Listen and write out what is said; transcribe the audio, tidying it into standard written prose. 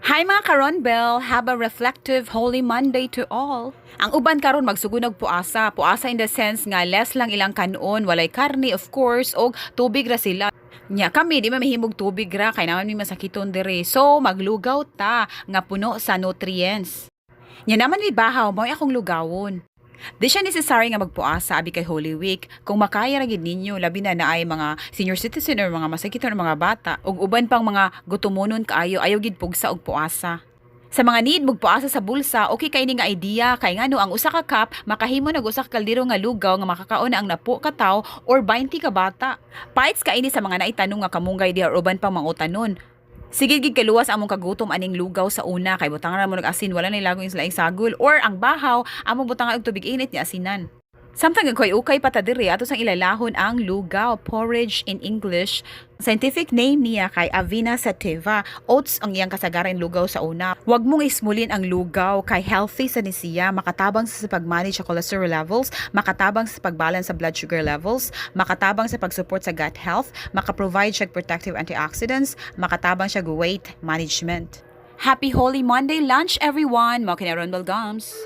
Hi, mga karonbel! Have a reflective Holy Monday to all. Ang uban karon magsugod og puasa. Puasa in the sense nga less lang ilang kanon, walay karne of course, og tubig ra sila. Nya kami di man mahimog tubig ra kay naa man mi masakiton diri. So maglugaw ta nga puno sa nutrients. Nya naa man mi bahaw, mao akong lugawon. Di siya necessary nga magpuasa abi kay Holy Week. Kung makaya ra gid ninyo, labi na naay mga senior citizen or mga masakiton or mga bata ug uban pang mga gutumonon kaayo, ayaw gid pugsa og puasa. Sa mga need magpuasa sa bulsa, okay kay ni nga idea kay ngano ang usa ka cup makahimo nag usa ka kaldero nga lugaw nga makakaon na ang napo ka tawo or 20 ka bata. Paits kay ni sa mga naitanong nga kamunggay diha or uban pang mga utanon. Sige gid kaluwas among kagutom aning lugaw sa una kay butangan ra mo nag asin, wala nay lago yung laing sagol or ang bahaw among butangan og tubig init ni asinan. Samtang nagkay-ukay pa ta diri, ato sang ilalahon ang lugaw, porridge in English. Scientific name niya kay Avena sativa. Oats ang iyang kasagaran lugaw sa una. Wag mong ismulin ang lugaw kay healthy sa ni siya, makatabang sa pag-manage sa cholesterol levels, makatabang sa pag-balance sa blood sugar levels, makatabang sa pag-support sa gut health, maka-provide siya protective antioxidants, makatabang siya weight management. Happy Holy Monday lunch, everyone! Mao kini Ronbel Gums.